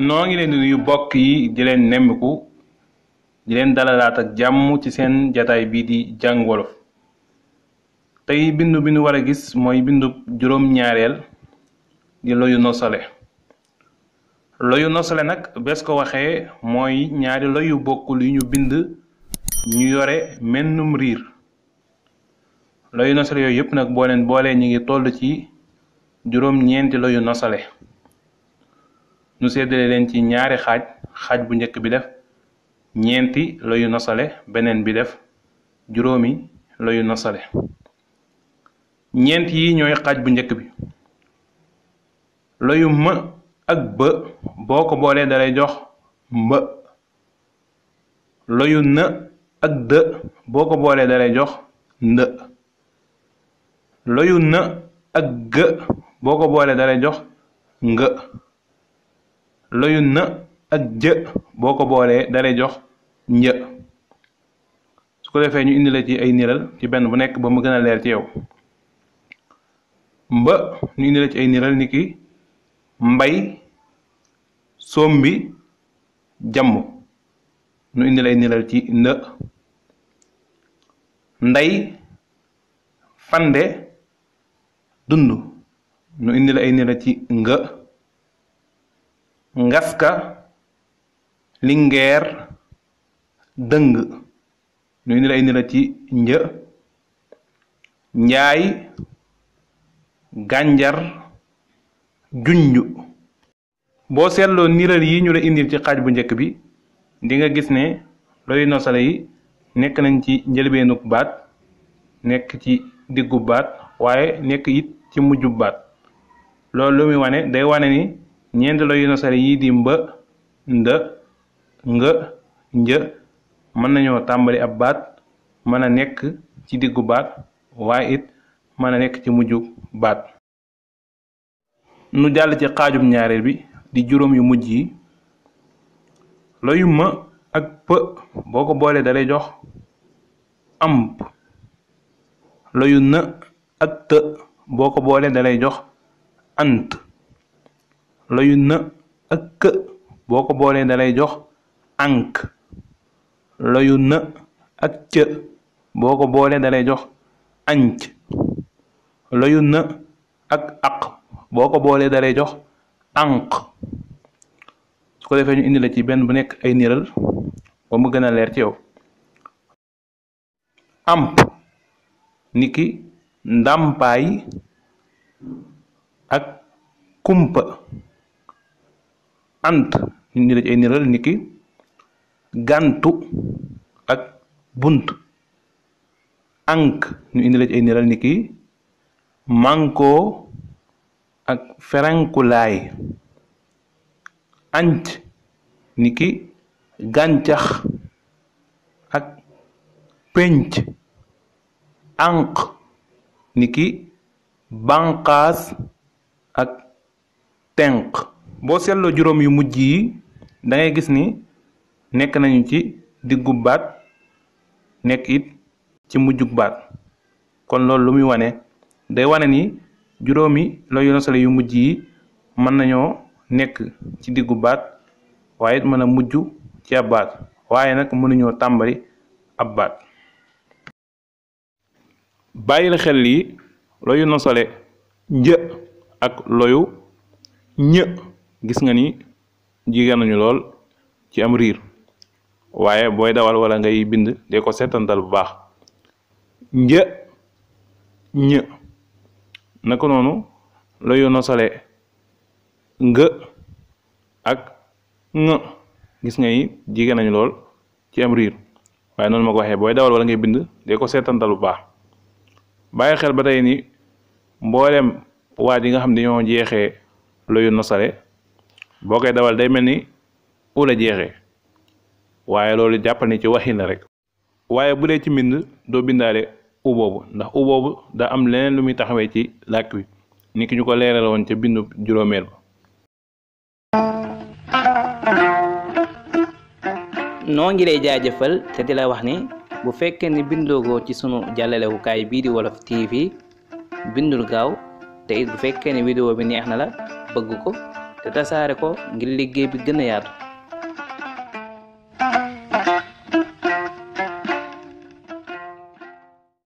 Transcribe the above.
noo ngi leen di nuyu bokk yi di leen nemmiku di leen dalalaat ak jàmm ci seen jataay bii di jàng wolof. tey bindu bi nu war a gis mooy bindu juróom-ñaareel di loyu nosale. loyu nosale nag bes ko waxee mooy ñaari loyu bokkul yu ñu bind ñu yore mennum riir. loyu nosale yooyu yëpp nag boo leen boolee ñi ngi toll ci juróom-ñeenti loyu nosale. nu séddale leen ci ñaari xaaj bu njëkk bi def ñeenti loyu nosale beneen bi def juróomi loyu nosale. ñeent yi ñooy xaaj bu njëkk bi. loyu m ak b boo ko boolee dalay jox mb. loyu n ak d boo ko boolee dalay jox nd. loyu n ak g boo ko boolee dalay jox ng. loyu n ak jë boo ko boolee dalay jox një. su ko defee ñu indi la ci ay niral ci benn bu nekk ba mu gën a leer ci yow. mba ñu indi la ci ay niral niki mbay sombi jàmm. ñu indi la ay niral ci nd. nday fande dund. ñu indi la ay niral ci nga. ngaska lingeer dëng. ñu indi la ay niral ci një. njaay gànjar junju. boo seetloo niral yi ñu la indil ci xaaj bu njëkk bi di nga gis ne loyu nosale yi nekk nañ ci njëlbeenug baat nekk ci diggu baat waaye nekk it ci mujjub baat. loolu lu muy wane day wane ni ñeenti loyu nosale yi di mba nda nga një mën nañoo tàmbali ab baat mën a nekk ci diggu baat waaye it mën a nekk ci mujju baat. nu jàll ci xaajum ñaareel bi di juróom yu mujj yi. loyu ma ak p boo ko boolee dalay jox amp. loyu n ak t boo ko boolee dalay jox ant. loyu n ak k boo ko boolee dalay jox ank. loyu n ak c boo ko boolee dalay jox anc. loyu n ak aq boo ko boolee dalay jox ànq. su ko defee ñu indi la ci benn bu nekk ay niral ba mu gën a leer ci yow. amp niki ndàmpaay ak kumpa. ant ñu indi la ci ay niral niki gàntu ak bunt. ànk ñu indi la ci ay niral niki mànkoo ak ferenkulaay. anc niki gàncax ak pénc. ànq niki banqaas ak tenq. boo seetloo juróom yu mujj yi da ngay gis ni nekk nañu ci diggu baat nekk it ci mujjug baat. kon loolu lu muy wane day wane ni juróomi loyu nosale yu mujj yi mën nañoo nekk ci diggu baat waaye it mën a mujj ci ab baat waaye nag mënuñoo tàmbali ab baat. bàyyil xel lii loyu nosale një ak loyu ñë gis nga ni jigéen nañu lool ci am riir waaye booy dawal wala ngay bind de ko seetantal bu baax. një ñë naka noonu loyu nosale nga ak nga gis nga ni jigéen nañu lool ci am riir waaye noonu ma ko waxee booy dawal wala ngay bind de ko seetantal bu baax. bàyyi xel ba tey ni mboolem waat yi nga xam ne dañoo jeexee loyu nosale boo koy dawal day mel ni u la jeexee waaye loolu jàppal ni ci waxin la rek. waaye bu dee ci mbind doo bindaale u boobu ndax u boobu daa am leneen lu muy taxawee ci làkk wi ni ki ñu ko leeral woon ca bindu juróomeel ba. noo ngi lay jaajëfal te di la wax ni bu fekkee ni bindogoo ci sunu jàllalewukaay bii di Wolof TV bindul gaaw te it bu fekkee ni vidéo bi neex na la bëgg ko te tasaare ko ngir liggéey bi gën a yaatu